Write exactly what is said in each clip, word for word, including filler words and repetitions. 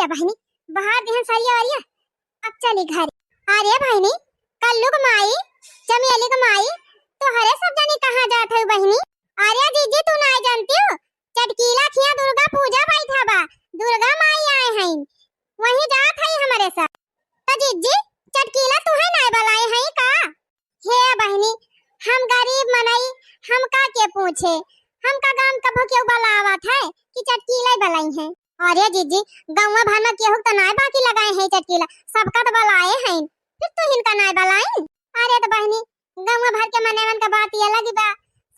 त बहिनी, बहार दिहन सरिया वरिया, अब चली घरे। अरे बहिनी, कल्लू क माई, चमेली क माई, तोहरे सब जनी कहाँ जात हऊ बहिनी? अरे जीजी, तू नाय जानतिउ, चटकीला खिया दुर्गा पूजा बैठा बा, दुर्गा माई आए हईन, वहीं जात हई हमरे सब। त जीजी, चटकीला तुहे नाय बलाए हई का? हे बहिनी, हम गरीब मनई, हमका के पूछे, हमका गाँव कभो केहू बलावत है कि चटकीला बलाई है? अरे जीजी, गौवा भर में केहू त नाय बाकी लगाए हैं चटकीला, सबका त बलाए हैं, फिर तू हिनका नाय बलाइन? अरे त बहिनी, गौवा भर के मनेवन का बात ये लगी बा,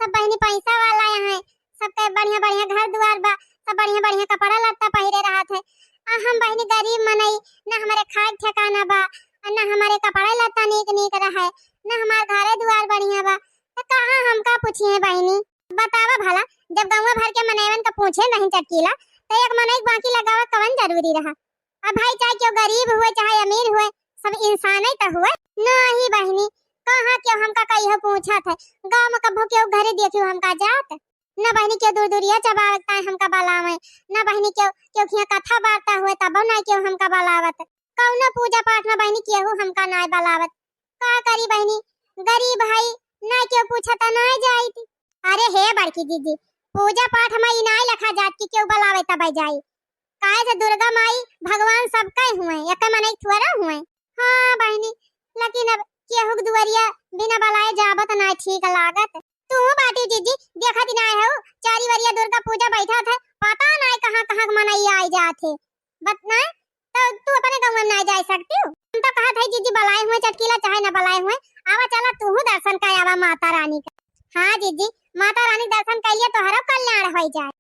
सब बहिनी पैसा वाला हैं, सबके बढ़िया बढ़िया घर दुआर बा, सब बढ़िया बढ़िया कपड़ा लत्ता पहिरे रहत है, आ हम बहिनी गरीब मनई, ना हमरे खाए के ठिकाना बा, आ ना हमरे कपड़ा लत्ता नीक नीक रहे, ना हमार घरे दुआर बढ़िया बा, त कहाँ हमका पूछिए बहिनी? बतावा भला, जब गौवा भर के मनेवन का पूछे नहीं चटकीला, त एक मनई के बाकी लगावा कवन जरूरी रहा? अब भाई चाहे केहू गरीब हुए चाहे अमीर हुए, सब इंसाने त हुए। नहीं बहिनी, कहाँ केहू हमका कहियो पूछत है, गाँव में कभो केहू घरे देखियो हमका जात, न बहिनी केहू दूर दूरिया चबावे ताई हमका बलावे, न बहिनी केहू, केहू खिया कथा वार्ता हुए तबो ना केहू हमका बलावत, कौनो पूजा पाठ में बहिनी केहू हमका नाय बलावत। का करी बहिनी, गरीब हई, ना केहू पूछत नाय जाइत। अरे हे बड़की जीजी, पूजा पाठ में ई नाय लखा जात कि केहू बलावे तबे जाई, काहे से दुर्गा माई भगवान सबके हुए, एक मनई थोड़ा हुए। हाँ बहिनी, लेकिन अब केहू के दुआरिया बिना बलाए जाबत नाय ठीक लागत। तू बाटी जीजी, देखत नाय हो, चारी वरिया दुर्गा पूजा बैठत है, पता नाय कहाँ कहाँ के मनई आए जात है। बत ना, तो तू अपने गाँव में नाय जाए सकती हो? हम तो कहत है जीजी बलाए हुए चटकीला चाहे ना बलाए हुए, आवा चला तू दर्शन कर आवा माता रानी का। हाँ जीजी, माता रानी दर्शन कर लिया तोहरो कल्याण हो जाए।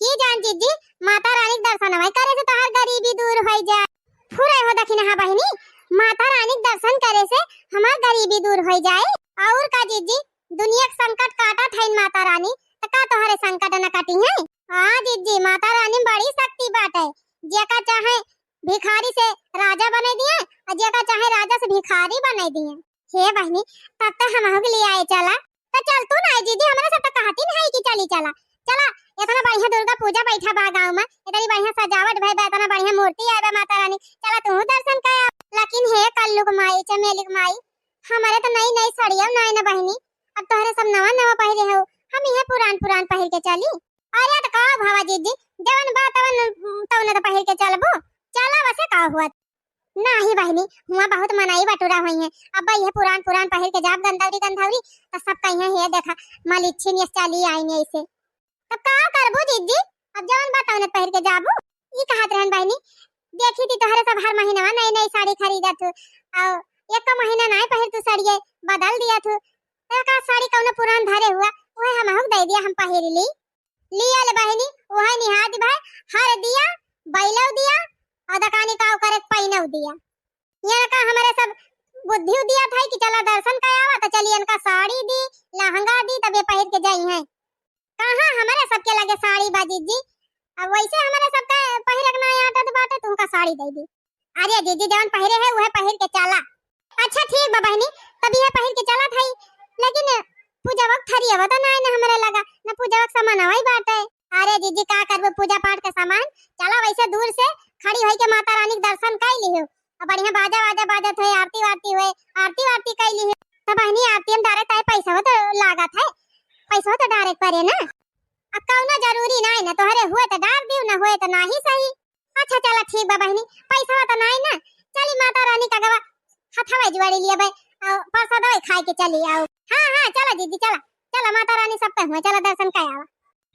की जान जीजी, माता रानी के दर्शनवा करे से तोहार गरीबी दूर होई जाए। फुरे हो दखिनहा बहिनी, माता रानी के दर्शन करे से हमार गरीबी दूर होई जाए। और का जीजी, दुनिया के संकट काटत हईन माता रानी, त का तोहरे संकट न कटी है? हाँ जीजी, माता रानी में बड़ी शक्ति बाटे, जेका चाहे भिखारी से राजा बने दिए और जेका चाहे राजा से भिखारी बने दिए। हे बहिनी, तब त हमहू के लिए आए चला। त चल तू ना जीजी, हमरा सब त कहती नहीं कि चली चला। चला, इतना बढ़िया दुर्गा पूजा बैठा बा गाँव में, इतनी बढ़िया सजावट भई बा, इतना बढ़िया मूर्ति आए बा माता रानी, चला तू दर्शन कर आ। लेकिन हे कल्लू के माई, चमेली के माई, हमारे त नई नई सड़िया नाय न बहिनी, अब तोहरे सब नवा नवा पहिरे हो, हम इहे पुरान पुरान पहिर के चली। अरे त का भवा जीजी, जवन बा तवन, तवन त पहिर के चलबो, चला वसे का हुआ। नाही बहिनी, हुआ बहुत मनई बटुरा हुई है। अब यह पुरान पुरान पहिर के जाब गंधौरी गंधौरी, त सब कहिए, "हे देखा, मलिच्छिन यस चाली आईन ऐसे।" तब का करबू जीजी? अब जवन बा तवन पहिर के जाबू। ई कहत रहन बहिनी, "देखी थी तोहरे सब हर महीनवा नई नई साड़ी खरीदत हो, और एक महीना नाय पहिर तू साड़िये बदल दिया थू। तो का साड़ी कौनो पुरान धरे हुआ, उहे हमहू के दे दिया, हम पहिर ली।" लिया ले बहिनी, उहे निहाद भाई, हर दिया, बैलव दिया, और दकानी का करे पैनव दिया। यहाँ का हमारे सब बुद्धि दिया था कि चला दर्शन कर आवा, तो चली इनका साड़ी दी, लहंगा दी, तब ये पहिर के जाई हैं। कहाँ हमारे सबके लगे साड़ी बा जीजी? अब वैसे हमारे सबका पहिरक ना आटत बाटे, तुमका साड़ी दे दी। अरे जीजी, जवन पहिरे है, उहे पहिर के चला। अच्छा ठीक बा बहिनी, तब इहे पहिर के चलत हई, लेकिन पूजवा के थरियवा त नाय न हमरे लगा, न पूजवा के सामानवा ही बाटे। अरे जीजी, का करबो पूजा पाठ के सामान? चला वैसे दूर से खड़ी होई के माता रानी के दर्शन कर लिहो, और बढ़िया बाजा वाजा बाजत होए, आरती वारती होए, आरती वारती कर लिहो। तब बहिनी आरती में डारे ताए पैसा हो तो लागत है, पैसा हो तो डारे के परे ना। अब कौनो जरूरी नाय ना, तोहरे हुए तो डार दियो, ना हुए तो नाही सही। अच्छा चला ठीक बा बहिनी, पैसा तो नाय ना, चली माता रानी का गवा हथवा जुआड़ी लिए बे, और प्रसादवा खाए के चली आओ। हाँ हाँ चला जीजी चला, चला माता रानी सब पे हुए, चला दर्शन कर आवा।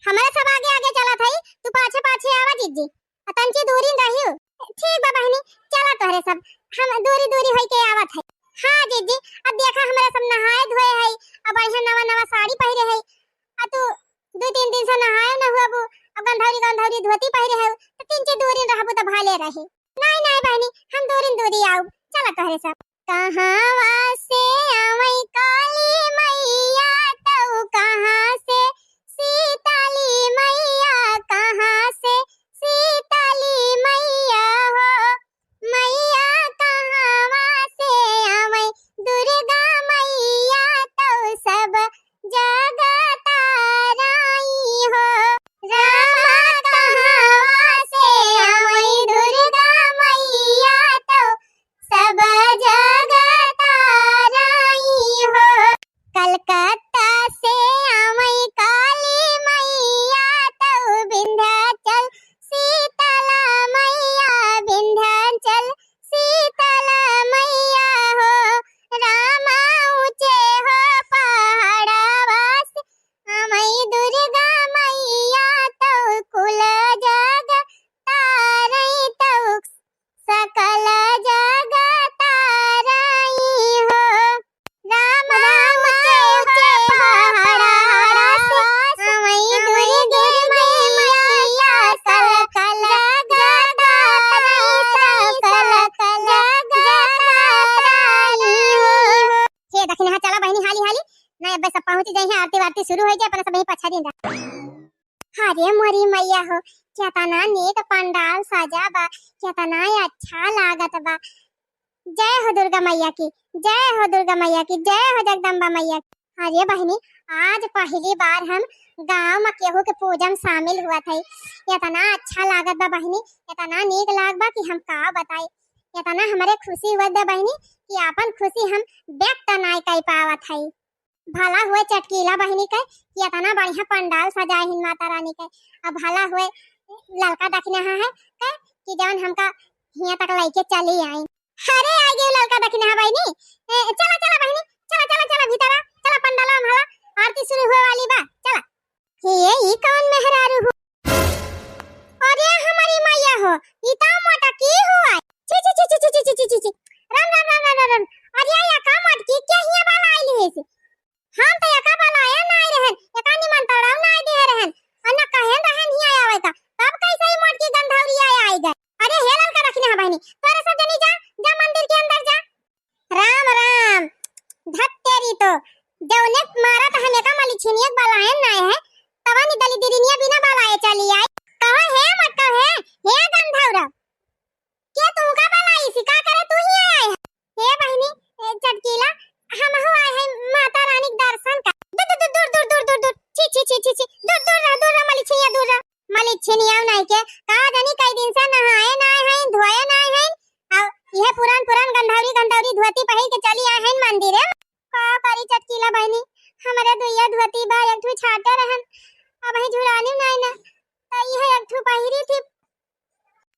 हमारे सब आगे आगे चला था, तू पाछे पाछे आवा जीजी, और तंची दूरी रहियो। ठीक बा बहिनी, चला तोहरे सब, हम दूरी दूरी होई के आवत है। हाँ जीजी, अब देखा हमारे सब नहाए धोए है, अब बढ़िया नवा नवा साड़ी पहिरे है, आ तू दो तीन दिन से नहाए न हुआ बू, अब गंधौरी गंधौरी धोती पहिरे है, तो तीन चार दूरी रहबू तो भले रहे। नहीं नहीं बहिनी, हम दूरी दूरी आऊ, चला तोहरे सब। कहाँ से आवई काली मैया, तऊ कहाँ से शीतली मैया, कहाँ से शीतली मैया हो, मैया कहाँ से आवई दुर्गा मैया, तऊ सब जगताराई हो। रामा कहाँ से आवई दुर्गा अरे मोरी मैया हो, केतना नीक पंडाल सजा बा, केतना अच्छा लागत बा। जय हो दुर्गा मैया की, जय हो दुर्गा मैया की, जय हो जगदम्बा मैया की। अरे बहिनी, आज पहली बार हम गाँव में केहू के पूजा में शामिल हुआ थे। एतना अच्छा लागत बा बहिनी, एतना नीक लाग बा कि हम का बताई। एतना हमरे खुशी हुआ बा बहिनी कि आपन खुशी हम व्यक्त नाय कर पावत है। भला हुए चटकीला बहिनी के कि एतना बढ़िया पंडाल सजाए हिन माता रानी के। अब भला हुए ललका दखिनहा है के कि जवन हमका हियां तक लइके चली आई। अरे, आ गई ललका दखिनहा बहिनी। ए, चला, चला बहिनी, चला, चला, चला भीतर आ, चला पंडाल में भला आरती शुरू हुए वाली बा, चला। ये, ई कौन मेहरारू हो? अरे हमारी मैया हो, ई तो मोटकी हुआ। छी, छी, छी। राम, राम, राम, राम, राम, राम। अरे या का मोटकी, क्या हिया वाला आइल है से? हम तो एका बलाया नाय रहन, एका निमंत्रण नाय दिहे रहन, और न कहन रहन हिया आवे का। तब कैसे ही मोटकी गंधौरी आए आई गए? अरे हे ललका दखिनहा बहिनी, तोरे सब जनी जा, जा मंदिर के अंदर जा। राम राम। धत तेरी तो, जौने मारा तो हम एका मलिछिनिया के बलायन नाय है, तवा नी दली दिरिनिया बिना बलाए चली आई। कहो हे मोटका हे, हे गंधौरा, के तू का बलाई सी, का करे तू ही आए है? हे बहिनी, ए, चटकीला, हम हो आए हैं माता रानी के दर्शन का। दू-, दू-, दू-, दूर, दूर, दूर, दूर, दूर, छी, छी, छी, छी, छी, दूर, दूर रह, दूर रह, मलिछिनिया दूर रह। मलिछिनिया नहीं के, का जानी कई दिन से नहाए ना हैं, धोए ना हैं, और यह पुरान, पुरान गंधौरी, गंधौरी धोती पहिर के चली आए हैं मंदिर में। का करी चटकीला बहिनी, हमरे दुइया धोती बा, एक ठो छाटे रहन, अब ही झुरानी नहीं ना, तो यह एक ठो पहिरी थी।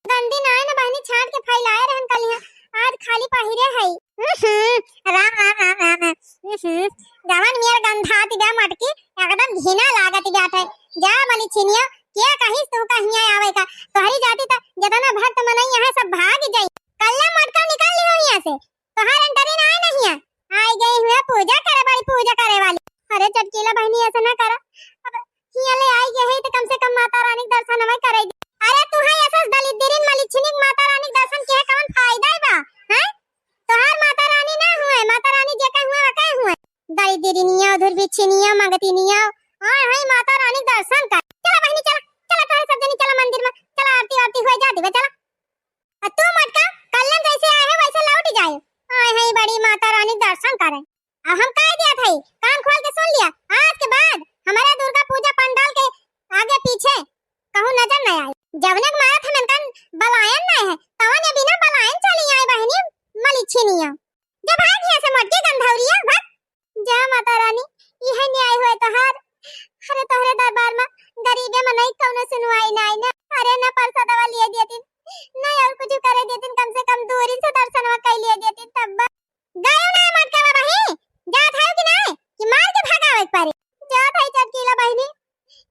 गंदी नाय न बहिनी, छाट के फैलाए रहन कलिया, आज खाली पहिरे हई। उहुं, राम, राम, राम, राम। उहुं, जवन मेर गंधात बा मटकी, एकदम घिना लागत बाटे। जा मलिछिनिया, के कहिस तू कहिया आवे का? तोहरी जाति त जतना भक्त मनई यहाँ सब भाग जाई। कल्ला मटका निकाल लिहो यहाँ से, तोहार entry नाय नहिया। आए गए हुए पूजा करे वाली, पूजा करे वाली। अरे चटकीला बहिनी, ऐसा ना करा। अब हियाँ ले आई गए है, तो कम से कम माता रानी के दर्शन हमें करे दे। अरे तू है ऐसा दलिद्दरिन मलिछिनिक माता रानी के दर्शन के कवन फायदा है बा? हैं? तोहार माता रानी ना हुए, माता रानी जे कहे हुए, वह कहे हुए। दलिद्दरिनिया, दुर्भिक्षिनिया, मंगतिनिया, हाँ, है माता रानी के दर्शन कर। चला बहिनी, चला, चला, तोहरे सब जनी चला मंदिर में, चला आरती वारती हुए जा दिवे, चला। आ तू मटका, कल्लन जैसे आए है, वैसे लौट जाए। आए है बड़ी माता रानी के दर्शन करे। अब हम कह दिया था, कान खोल के सुन लिया, आज के बाद हमारे दुर्गा पूजा पंडाल के आगे पीछे कहूँ नजर न आए। जवने के मारत हमन कन बलायन नहीं है, तवन ये बिना बलायन चली आए बहिनी मलिछिनिया। जब भाग यहाँ से मोटकी गंधौरिया, भाग। जय माता रानी, यह न्याय हुए तोहार। अरे तोहरे दरबार में गरीबे मनई कौनो सुनवाई नहीं ना। अरे न परसादवा लिए देतिन, न और कुछ करे देतिन, कम से कम दूरी से दर्शनवा कर लिए देतिन तब। गयो ना मटकावा बहिन, जात है कि नहीं कि मार के भगावे के पड़े? जात है चटकीला बहिनी,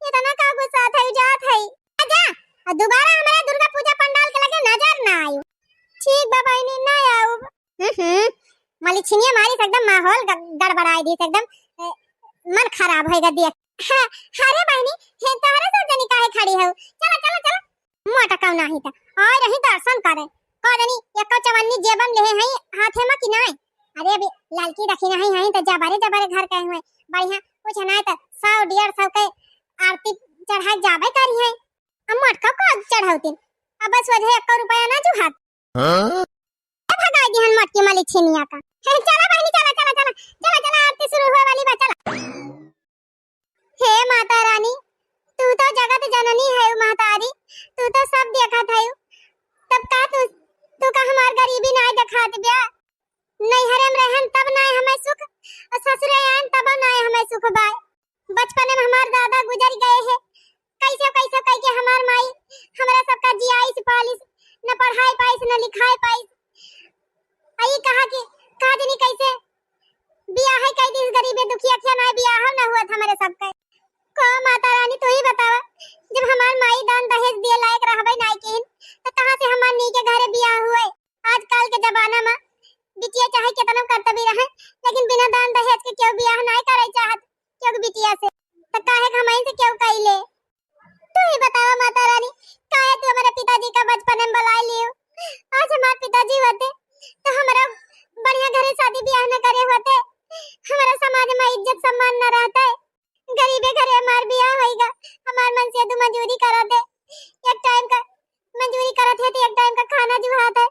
इतना का गुस्सा था, जात है। आ जा, और दोबारा हमारे दुर्गा पूजा पंडाल के लगे नजर ना आयो। ठीक बा बहिनी, ना आउब। हम्म, मलिछिनिया मारी से एकदम माहौल ग-, गड़बड़ाई दी से एकदम, ए, मन खराब होएगा देख। हाँ, अरे बहिनी, हे तोहरे सब जनी काहे खड़ी हो? चला, चला, चला। मोटका नाही त आए रही दर्शन करे। का जानी एको चवन्नी जेबम लेहे हई हाथे में कि नाय। अरे अभी ललकी दखिनहा हई त जबरे जबरे घर के हुए। बढ़िया कुछ नाय त सौ डेढ़ सौ के आरती चढ़ाए जाबे करी है। अब मोटका को चढ़ौतीन। अब बस वजह एको रुपया ना जुहात। हाँ? भगाई दिहन मोटकी मलिछिनिया का। हे, चला बहिनी, चला, चला, चला, चला, चला, आरती शुरू हुए वाली बा, चला। हे माता रानी, तू तो जगत जननी है महतारी, तू तो सब देखत है, तब का तू, तू का हमार गरीबी नाय देखात ब्या? नैहरे में रहन तब नाय हमें सुख, और ससुरे आयन तब नाय हमें सुख बाय। बचपन में हमार दादा गुजर गए हैं, कैसे कैसे कह के हमार माई हमरा सबका जियाइस पालिस, न पढ़ाई पाइस न लिखाई पाइस। आई कहा कि कहा जनी कैसे बियाह है कह दिस गरीबे दुखिया, क्या ना बियाह ना हुआ था हमारे सबका। को माता रानी तू ही बतावा, जब हमार माई दान दहेज दिए लायक रहबे नाय किन, तो कहाँ से हमार नी के घरे बियाह हुए? आजकल के जमाना में बिटिया चाहे कितना करता भी रहे, लेकिन बिना दान दहेज के क्यों बियाह नाय करे चाहत, क्यों बिटिया से, तो काहे के हमइन से क्यों कइले? तू ही बतावा माता रानी, काहे तू हमारे पिताजी का बचपन में बुलाए लियो? आज हमारे पिताजी होते, तो हमारा बढ़िया घरे शादी बियाह न करे होते, हमारा समाज में इज्जत सम्मान न रहता है। गरीबे घरे हमार बियाह होइगा, हमार मनसेधू मजूरी करत है, एक टाइम का मजूरी करत है तो एक टाइम का खाना जुहात है।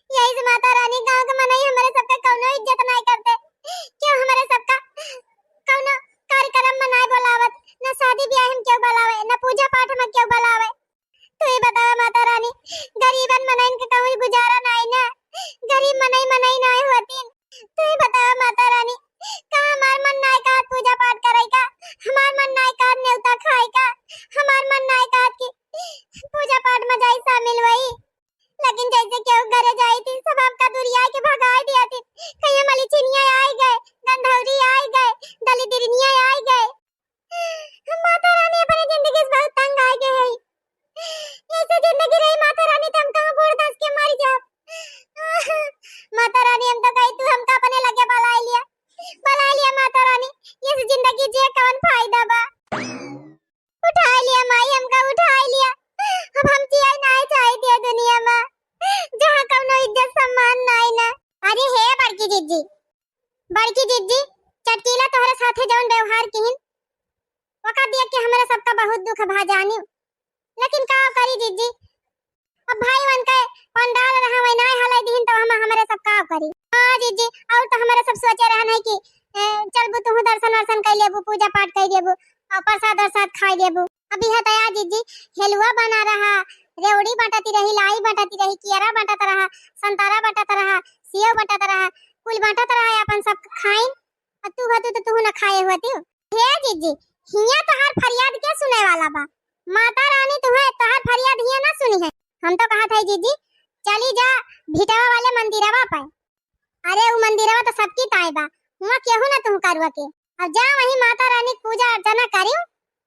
यही से माता रानी, गाँव के मनई हमरे सबका कौनो इज्जत नाय करते, क्यों हमरे सबका कौनो कार्यक्रम में नाय बोलावत, न शादी ब्याह में क्यों बोलावे, न पूजा पाठ में क्यों बोलावे। तू ही बतावा माता रानी, गरीबन मनइन के कहूँ गुजारा नाय ना, गरीब मनई मनई नाय होतीन। तू ही बतावा माता रानी, का हमार मन नाय कहत पूजा पाठ करे का, हमार मन नाय कहत नेवता खाए का, हमार मन नाय कहत कि पूजा पाठ में जाई शामिल होई। लेकिन जैसे केहू घरे जाई थी, सब हमका दुरिया के भगाई दिया थी। कहिया मलिछिनिया आई गए, गंधौरी आई गए, दलिदिरनिया आई गए। हम माता रानी अपने जिंदगी से बहुत तंग आ गए हैं। ऐसे जिंदगी रही माता रानी, तो हम कहूँ बूढ़ दस के मर जाब। माता रानी, हम तो कही तू हमका अपने लगे बुलाई लिया, बुलाई लिया माता रानी। ये जिंदगी जिए कौन फायदा बा? उठाई लिया माई, हमका उठाई लिया। अब हम जिया नाय चाहत ये दुनिया में, जहाँ कौनो इज्जत सम्मान नाय ना। अरे हे बड़की जिज्जी, बड़की जिज्जी, चटकीला तोहरे साथे जौन व्यवहार किहिन, ओका देख के हमरा सबका बहुत दुख भा जानी। लेकिन का करी जिज्जी, अब भाई बन के पंडाल रहा वही नाय हलाई दिहिन, तो हम हमरे सब का करी। हाँ जिज्जी, और तो हमरे सब सोचे रहन है कि, ए, चलबू तुहू दर्शन वर्शन कर लेबू, पूजा पाठ कर लेबू, और प्रसाद वरसाद खाई लेबू। अभी है तया जिज्जी, हेलुआ बना रहा, रेवड़ी बटती रही, लाई बटती रही, कियरा बटत रहा, संतरा बटत रहा, सेव बटत रहा, कुल बटत रहा, अपन सब खाइन। और तू होतू तो तू ना खाए होती। हे जिज्जी, हिया तोहार फरियाद के सुने वाला बा? माता रानी तुहे तोहार फरियाद हिया ना सुनी है। हम तो कहत है जिज्जी, चली जा भिटवा वाले मंदिरवा पे। अरे उ मंदिरवा तो सबकी ताई बा, हुआ केहू ना तुहका रुके। अब जा वहीं माता रानी के पूजा अर्चना करियो,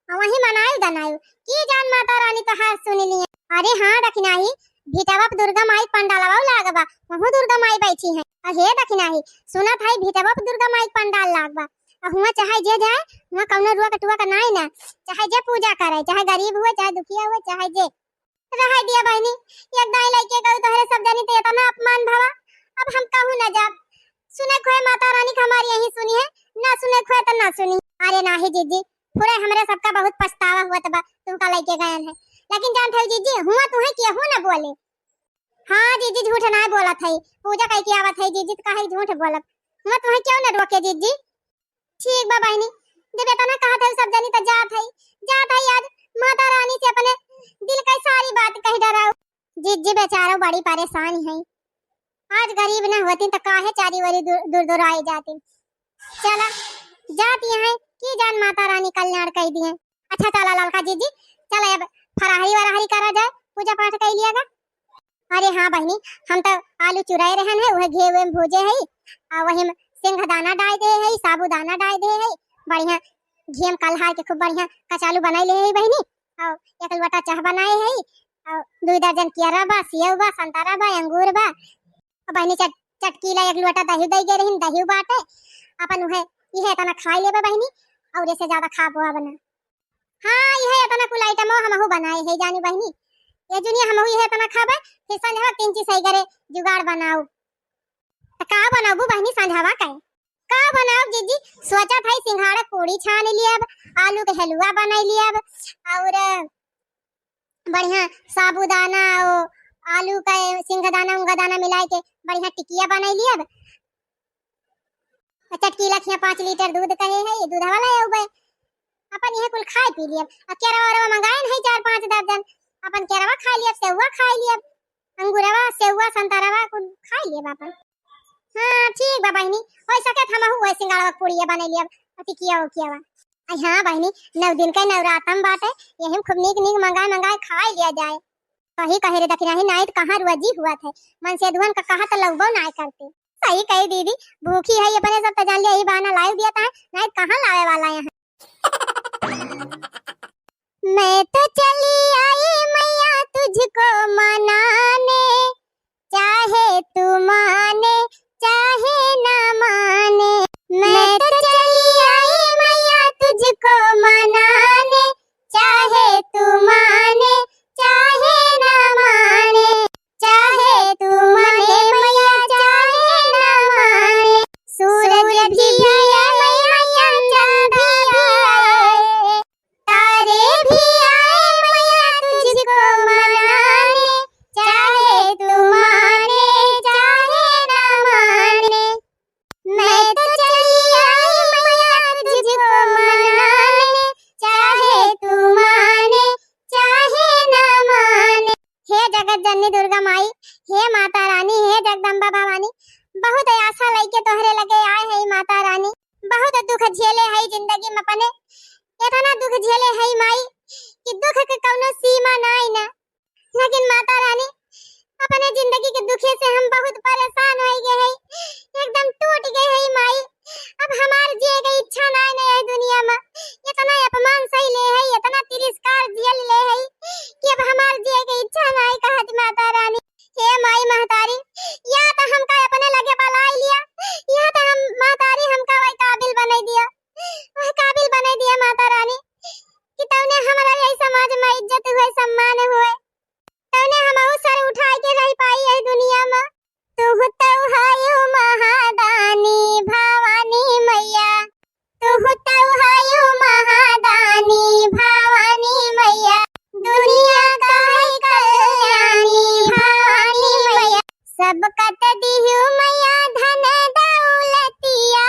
और वहीं मनायु दनायु, की जान माता रानी तोहार सुन लिए। अरे हाँ दखिनाही, भिटवा पे दुर्गा माई पंडालवा लाग बा, वहू दुर्गा माई बैठी है। और हे दखिनाही, सुनत है भिटवा पे दुर्गा माई पंडाल लाग बा, और हुआ चाहे जे जाए, हुआ कौनो रुआ कटुआ का नाई ना, चाहे जे पूजा करे, चाहे गरीब हुए, चाहे दुखिया हुए, चाहे जे। रहाई दिया बहिनी, एक दाई लइके गऊ तोहरे सब जनी ते इतना अपमान भवा, अब हम कहूँ ना जाब। सुने खोए माता रानी के हमारी यही सुनी है, ना सुने खोए तो ना सुनी। अरे नाही जिज्जी, पूरे हमरे सबका बहुत पछतावा हुआ तबा तुमका लइके गयन है, लेकिन जान थे जिज्जी, हुआ तुहे केहू ना बोले। हाँ जिज्जी, झूठ ना बोलत है, पूजा कई के आवत है जिज्जी, तो काहे झूठ बोलब? हुआ तुहे क्यों ना रोके जिज्जी? ठीक बा बहिनी, जब इतना कहत है सब जनी तो जात है, जात है आज माता रानी से अपने दिल का सारी बात कह डराओ। जिज्जी बेचारो बड़ी परेशान है, आज गरीब न होती तो काहे चारी ओरी दूर दूर दूर आई जाती। चला जाती है, की जान माता रानी कल्याण कह दिए। अच्छा चला ललका जिज्जी, चला अब फराहरी वराहरी करा जाए, पूजा पाठ कर लिया गा। अरे हाँ बहिनी, हम तो आलू चुराए रहन है, उहे घी उहे में भूजे है, आ वही में सिंघदाना डाल दे है, साबूदाना डाल दे है, बढ़िया घी में कलहार के खूब बढ़िया कचालू बनाई ले है बहिनी, और एक लोटा चाह बनाए है, और दो दर्जन केरा बा, सेव बा, संतरा बा, अंगूर बा, और बहिनी चट चटकीला एक लोटा दही दे गए रही, दही बाटे, अपन उहे इहे इतना खाई लेबे बहिनी, और ऐसे ज्यादा खाबो अब ना। हाँ, इहे इतना कुल आइटमो हमहू बनाए है जानी बहिनी। ये जुनिया हमहू इहे इतना खाबे, फिर संझवा तीन चीज सही करे जुगाड़ बनाऊ। त का बनाबू बहिनी संझवा के? का बनाऊ जिज्जी? सोचत है सिंघाड़ा पूड़ी छान लियब, आलू के हलुआ बनाई लियब, और बढ़िया साबूदाना, ओ, आलू का सिंघदाना उंगदाना मिलाए के बढ़िया टिकिया बनाई लियब। चटकीला खिया पाँच लीटर दूध कहे है, दूध वाला है उबे। अपन इहे कुल खाए पी लियब। आ केरवा वेरवा मंगाए नहीं चार पाँच दर्जन, अपन केरवा खाए लियब, सेउआ खाए लियब, अंगूरवा, सेउआ, संतरवा कुल खाए लियब अपन। हाँ ठीक बा बहिनी, हो सके त हमहू वही सिंगाड़ा पूड़िया बने लियब, आ टिकिया उकिया बा। आई हाँ बहिनी, नौ दिन के नवरातम बाटे, यही में खूब नीक नीक मंगाए मंगाए खाए लिया जाए। सही कहे रे दखिनाही, नाई त कहाँ रुआ जी हुआ थे, मन से धुअन का कहा त लउबो नाय करते। सही कही दीदी, भूखी है अपने सब त जान लिया, यही बहाना लाए दिया था, नाई त कहाँ लावे वाला यहाँ। मैं तो चली आई मैया तुझको मनाने, चाहे तू माने, चाहे ना माने। मैं तो चली आई मैया तुझको मनाने, चाहे तू माने, चाहे ना माने। चाहे तू माने मैया, चाहे ना माने। सूरज भी आया मैया, चांद भी हे माता रानी, हे जगदम्बा भवानी, बहुत आशा लइके तोहरे लगे आए हई माता रानी। बहुत दुख झेले हई जिंदगी में अपने, इतना दुख झेले हई माई कि दुख के कउनो सीमा नाई ना। लेकिन माता रानी, अपने जिंदगी के दुखे से हम बहुत परेशान होइ गए हई, एकदम टूट गए हई माई। अब हमार जिए के इच्छा नाई ना है दुनिया में। इतना अपमान सही ले हई, इतना तिरस्कार झेल ले हई कि अब हमार जिए के इच्छा नाई कहत माता रानी। हे माई महतारी, या त हमका अपने लगे बलाई लिया, या त हम महतारी हमका वही काबिल बनाई दिया, वही काबिल बनाई दिया माता रानी, कि तौने हमरा यही समाज में इज्जत हुए, सम्मान हुए, तौने हमहू सर उठाए के रह पाई यही दुनिया में। तू तो हयू महादानी भवानी मैया, तू तो हयू महादानी भवानी मैया, दुनिया का है कल्याणी भवानी मैया। सब कत दिहू मैया धन दौलतिया,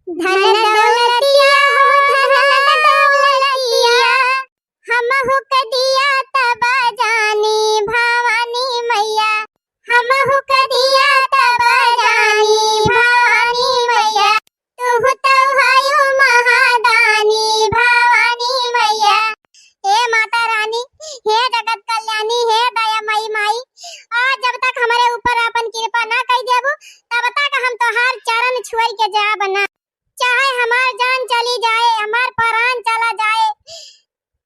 धन दौलतिया हो धन दौलतिया, हमहू क दिया तब जानी भवानी मैया, हमहू क दिया तब जानी भवानी मैया, तू तो हयू महादानी भवानी मैया। हे माता रानी, हे जगत कल्याणी, हे दयामयी माई, आज जब तक हमरे ऊपर आपन कृपा ना कई देबू, तब तक हम तोहार चरण छोड़ के जाब ना। चाहे हमार जान चली जाए, हमार प्राण चला जाए,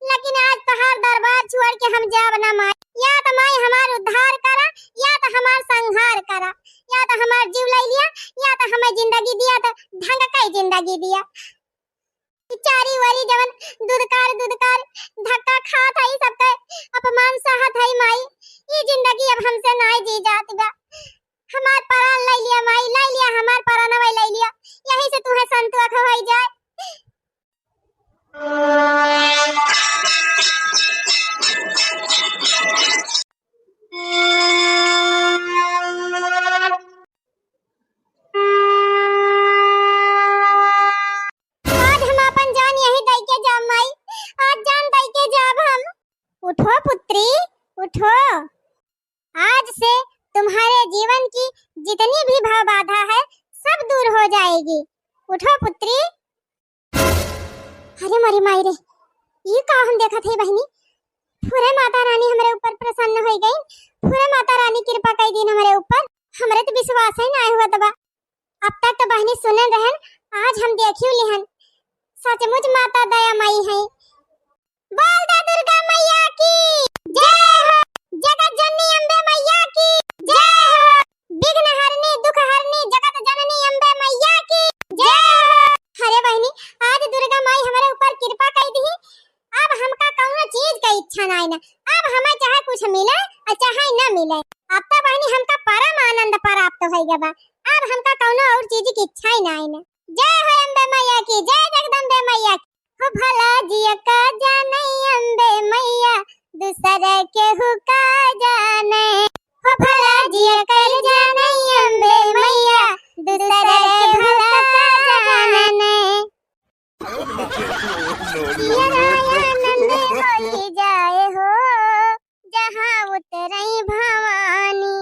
लेकिन आज तोहार दरबार छोड़ के हम जाब ना माई। या त माई हमार उद्धार करा, या त हमार संहार करा, या त हमार जीव लइ लिया, या त हमें जिंदगी दिया, त ढंग कई जिंदगी दिया। ई चारी ओरी जवन दुदकार दुदकार धक्का खात हई, सबके अपमान सहत हई माई, ई जिंदगी अब हमसे नाई जी जात बा। हमार प्राण लइ लिया माई, लइ लिया हमार प्राणवा लइ लिया, यही से तुहे संतोष होइ जाए। आज हम अपन जान यही दई के जाब माई, आज जान दई के जाब हम। उठो पुत्री, उठो। आज से तुम्हारे जीवन की जितनी भी भाव बाधा है, सब दूर हो जाएगी। उठो पुत्री। अरे मोरी माई रे, ई का हम देखत हई बहिनी? पूरे माता रानी हमरे ऊपर प्रसन्न होइ गई, पूरे माता रानी कृपा कई दिन हमरे ऊपर। हमरे त विश्वास ही ना हुआ तबा। अब तक त बहिनी सुनन रहन, आज हम देखियो लिहन, सचमुच माता दयामयी है। बोल दे दुर्गा मैया की जय हो, जगत जननी अम्बे मैया की जय हो, विघ्न हरनी, दुख हरनी, जगत जननी अम्बे मैया की जय हो। अरे बहिनी, आज दुर्गा माई हमरे ऊपर कृपा कई दिही, अब हमका कउनो चीज का इच्छा नाई ना, अब हमें चाहे कुछ मिले और चाहे न मिले, अब तो बहिनी हमका परम आनंद प्राप्त होइ गवा, अब हमका कउनो और चीज की इच्छा ही नाई ना। जय हो अम्बे मैया की, जय जगदम्बे मैया की। हो भला जिया का जाने अम्बे मैया, दूसर केहू का जाने। हो भला जिया का जाने अम्बे मैया, दूसर केहू का जाने। जियरा आनंद होई जाए हो, जहाँ उतरई भवानी।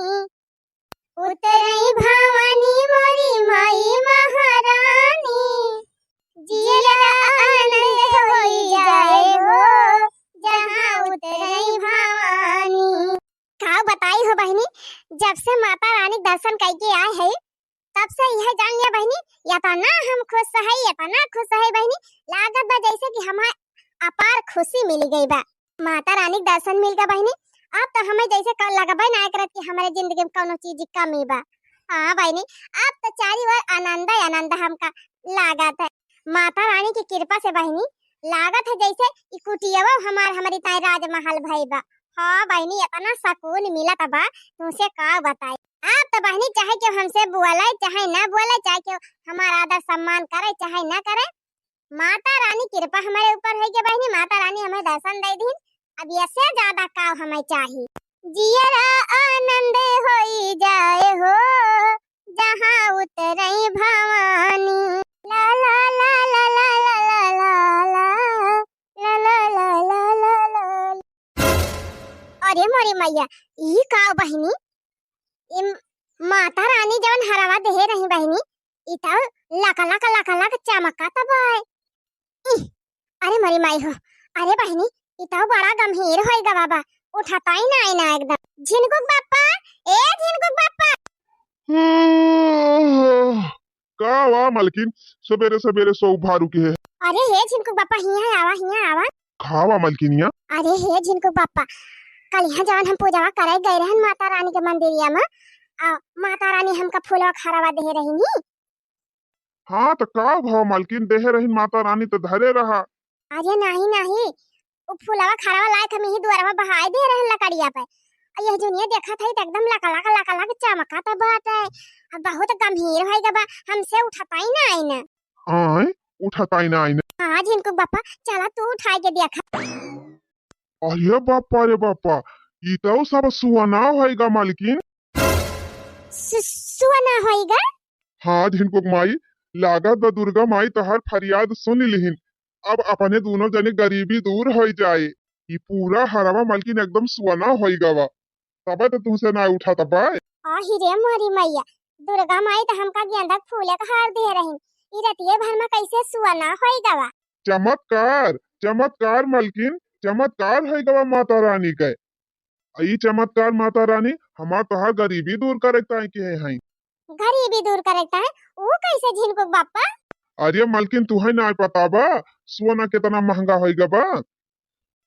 उतरई भवानी मोरी माई महारानी, जियरा आनंद होई जाए हो, जहाँ उतरई भवानी। का बताई हो बहिनी, जब से माता रानी दर्शन कइके आए है, तब से यह जान लिया बहिनी, इतना हम खुश है, इतना खुश है बहिनी, लागत बा जैसे कि हमें अपार खुशी मिल गई बा। माता रानी के दर्शन मिल गया बहिनी, अब तो हमें जैसे क-, लगबे ना करत कि हमारे जिंदगी में कौनो चीज की कमी बा। हाँ बहिनी, अब तो चारी ओर आनंद ही आनंद हमका लागत है। माता रानी की कृपा से बहिनी, लागत है जैसे ई कुटियावा हमार, हमारी ताई राजमहल भई बा। हाँ बहिनी, इतना सुकून मिलत बा, तुमसे का बताई। अब तो बहिनी चाहे केहू हमसे बोले, चाहे ना बोले, चाहे केहू हमारा आदर सम्मान करे, चाहे ना करे, माता रानी कृपा हमारे ऊपर है कि बहिनी, माता रानी हमें दर्शन दे दीन। अब ऐसे ज्यादा का हमें चाही? जियरा आनंद होई जाए हो, जहाँ उतरई भवानी। ला ला ला ला। अरे मोरी मैया, ई का बहिनी? इम, माता रानी जवन हरवा देहे रही बहिनी, ई तउ लक लक लक लक चमकत बाय। इह, अरे मोरी माई हो, अरे बहिनी, ई तउ बड़ा गंभीर होइ गवा बा, उठताई नाई ना एकदम। झिनकुक बापा, ए झिनकुक बापा। हम्म, का वा मलकिन, सबेरे सबेरे सो भारू के है? अरे हे झिनकुक बापा, हियाँ आवा, हियाँ आवा। का वा मलकिनिया? अरे हे झिनकुक बापा, कलिहाँ जवन हम पूजवा करे गए रहन माता रानी के मंदिरिया में, आ, माता रानी हमका फूलवा खरवा देहे रही नी। हाँ, त का भवा मलकिन, देहे रहिन माता रानी त धरे रहा। अरे नाही, नाही, उ फूलवा खरवा लायक हम यही दुआरवा बहाए दे रहन लकड़िया पे। आ यह जुनिया देखत हई त एकदम लकलक, लकलक चमकत बाटे। आ बहुत गंभीर होइ गवा, हमसे उठताई नाई ना। आय, उठताई नाई ना। हाँ, झिनकुक बापा, चला तू उठाए के देखा। अरे बापा रे बापा, ई तउ सब सुअना होइगा मलकिन। सु-, सुअना होइगा? हाँ झिनकुक माई, लागत बा दुर्गा माई तोहार फरियाद सुन लिहिन। अब अपने दुनो जने गरीबी दूर होइ जाए। ई पूरा हरवा मलकिन एकदम सुअना होइ गवा। तबे तो तुहसे ना उठा तबे। आही रे मोरी मैया, दुर्गा माई त हमका गेंदा के फूले के हार दे रही, ई रतिये भर में कैसे सुअना होइ गवा। चमत्कार, चमत्कार मलकिन, चमत्कार होइ गवा माता रानी के। आ ई चमत्कार माता रानी हमार तोहार गरीबी दूर करे ताई के हैं। गरीबी दूर करे ताई? ऊ कैसे झिनकुक बापा? अरे मलकिन, तुहै ना पता बा, सोना कितना महंगा होइ गवा।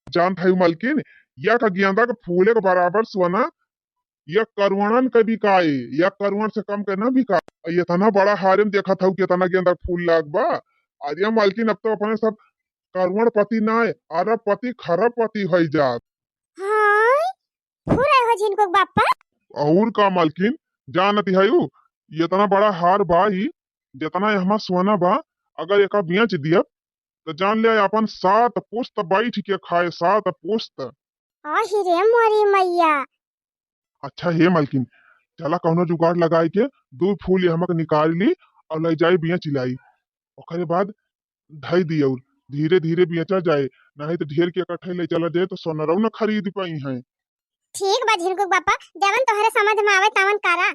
जानत हई मलकिन, एक गेंदा के फूले के बराबर सोना एक करोड़न के बिकाए, एक करोड़ से कम के ना बिकाए। आ इतना बड़ा हारे में देखत हऊ कितना गेंदा के फूल लाग बा। अरे मलकिन, अब तो अपने सब करोड़पति ना, अरबपति, खरबपति होइ जात। हाँ, फुरै हो झिनकुक बापा। और का मलकिन, जानत हऊ, इतना बड़ा हार बा ई, जितना एहमा सोना बा, अगर एका बेच दियब, त जान ले अपन सात पुस्त बैठ के खाए, सात पुस्त। आही रे मोरी मैया। अच्छा हे मलकिन, चला कौनो जुगाड़ लगाए के दू फूल एहमा के निकाल ली और ले जाई बेच लाई। ओकरे बाद धई दी और धीरे धीरे बेचा जाए, नहीं तो ढेर के इकट्ठे ले चला जाए तो सोनरऊ न खरीद पाई हैं। ठीक बा झिनकुक बापा, जवन तोहरे समझ में आवे तवन करा।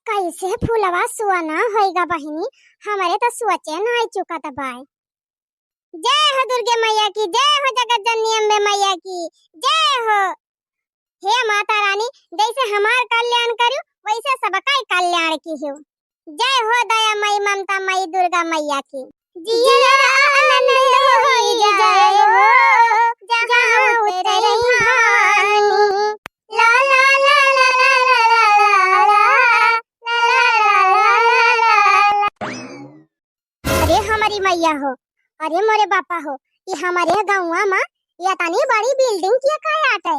कैसे फूलवा सुअना होइगा बहिनी, हमरे तो सोचे नाई चुकत बाय। जय हो दुर्गे मैया की, जय हो जगत जननी अम्बे मैया की, जय हो। हे माता रानी, जैसे हमार कल्याण करू, वैसे सबका कल्याण किहू। जय हो दया मई, ममता मई, दुर्गा मैया की। जिया आनंद होई जाए हो, जहाँ उतरी भानी। ला ला ला ला ला ला ला ला ला। अरे हमरी मैया हो, अरे मोरे बापा हो, ई हमरे गौवा मा इतनी बड़ी building के का आटे?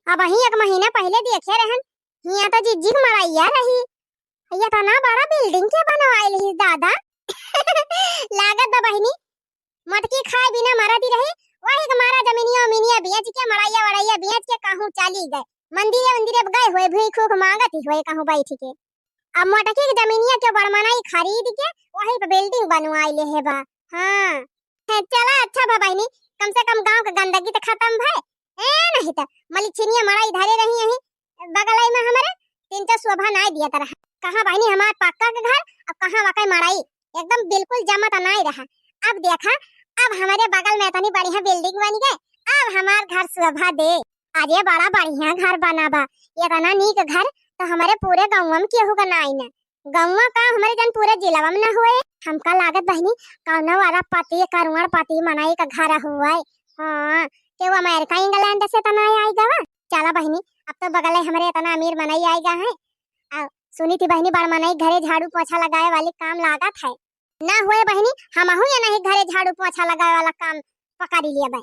अबहीं एक महीना पहिले देखे रहन, हियाँ तो जिज्जी के मड़ैया रही, इतना बड़ा building के बनवाए लिही दादा। लागत बा बहिनी, मटकी खाए बिना मरत ही रही, वही के मारा जमीनिया उमीनिया बेच के, मड़ैया वड़ैया बेच के कहूँ चली गए, मंदिरे उंदिरे गए हुए, भूख ऊख मांगत ही हुए कहूँ बैठ के। अब मोटकी के जमीनिया के बड़मनाई खरीद के वही पे building बनवाई ले है बा। हाँ, है, चला अच्छा बा बहिनी, कम से कम गाँव के गंदगी तो खत्म भय। ए नहीं तो मलिछिनिया मड़ई धरे रही यही बगलई में हमरे, तीन तो शोभा नाई दिया तरह। कहाँ बहिनी हमार पक्का के घर, अब कहाँ वाकई मड़ई, एकदम बिल्कुल जमत नाई रहा। अब देखा, अब हमरे बगल में इतनी बढ़िया building बन गए, अब हमार घर शोभा दे। अरे बड़ा बढ़िया घर बना बा, इतना नीक घर तो हमरे पूरे गाँव में केहू का नाई न। गौवा का हमरे जन पूरे जिलावा में न हुए। हमका लागत बहिनी कौनो अरबपति, करोड़पति मनई का घर हुए। हाँ, केहू अमेरिका इंग्लैंड से त नाई आई गवा। चला बहिनी, अब तो बगले हमरे इतना अमीर मनई आई गा है। आ, सुनी थी बहिनी, बड़ मनई घरे झाड़ू पोछा लगाए वाली काम लागत है। ना हुए बहिनी, हमहू ये नहीं घरे झाड़ू पोछा लगाए वाला काम पकड़ लिया बे।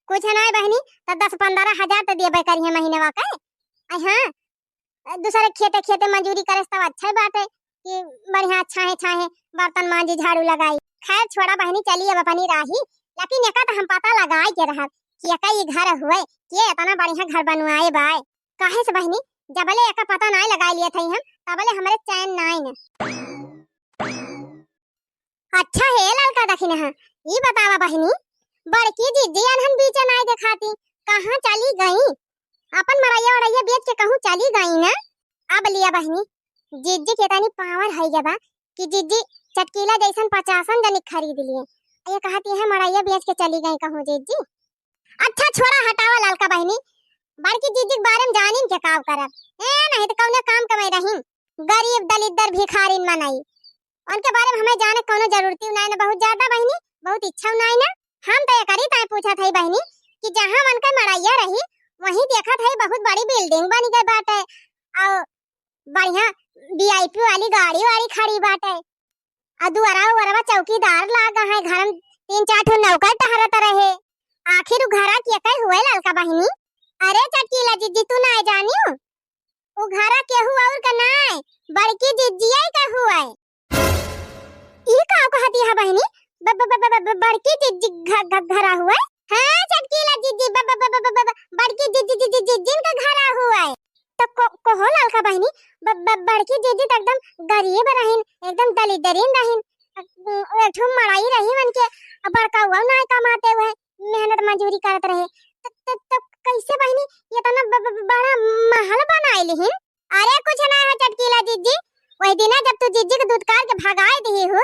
कुछ नहीं बहिनी, तो दस पन्द्रह हजार तो देबे करिए महीनवा के। आई हाँ, दूसरे खेते खेते मजूरी करे से तब अच्छा बाटे कि बढ़िया छाहे छाहे बर्तन मांजी, झाड़ू लगाई। खैर छोड़ा बहिनी, चली अब अपनी राही, लेकिन एका तो हम पता लगाए के रहब कि एका ई घर हुए, के इतना बढ़िया घर बनवाए बाय। काहे से बहिनी, जबले एका पता नाय लगाए लिए थई हम, तबले हमरे चैन नाय न। अच्छा हे ललका दखिनहा, ई बतावा बहिनी, बड़की जिज्जी अनहन बीचे नाय देखाती, कहाँ चली गई? अपन मड़ैया वड़ैया बेच के कहूँ चली गई ना। अब लिया बहिनी, जिज्जी के तनी पावर है बा कि जिज्जी चटकीला जैसन पचासन जनी खरीद लिए। ये कहती है मड़ैया बेच के चली गई कहूँ जिज्जी। अच्छा छोड़ा, हटावा ललका बहिनी, बड़की जिज्जी के बारे में जानिन के काव करब? ए, नहीं तो कौने काम के मैं रहीन, गरीब दलिद्दर भिखारिन मनई। उनके बारे में हमें जाने कौनो जरूरती नहीं ना, बहुत ज्यादा बहिनी, बहुत इच्छा नहीं ना। हम तो एकरी ताई पूछत हई बहिनी कि जहाँ उनके मड़ैया रही, वहीं देखत हई बहुत बड़ी बिल्डिंग बन गई बाटे और बढ़िया वीआईपी वाली गाड़ी वाड़ी खड़ी बाटे। आ दुआरा उआरवा चौकीदार लागा है, घर में तीन चार ठो नौकर टहरत रहे। आखिर उ घरा के कई हुए ललका बहिनी? अरे चटकीला जिज्जी, तू ना जानियो? उ घरा केहू और का नाय, बड़की जिज्जिया का हुए। ई का कहती है बहिनी? ब-, ब-, ब-, ब-, ब-, बड़की जिज्जी घ-, घ-, घरा हुए? हाँ चटकीला जिज्जी, ब-, ब-, ब-, ब-, ब-, ब-, बड़की जिज्जी, जिज्जी, जिज्जी, जिज्जिन का घरा हुए। तो को-, कहो ललका बहिनी, ब-, ब-, बड़की जिज्जी तो एकदम गरीब रहिन, एकदम दलिद्दरीन रहिन। एक ठो मड़ाई रही उनके, अब बड़का हुआ ना कमाते हुए, मेहनत मजूरी करत रहे। त, त, त कैसे बहिनी इतना ब-, ब-, बड़ा महल बनाए लिहिन? अरे कुछ ना हो चटकीला जिज्जी, वही दिना जब तू जिज्जी के दुत्कार के भगाए दिही हो,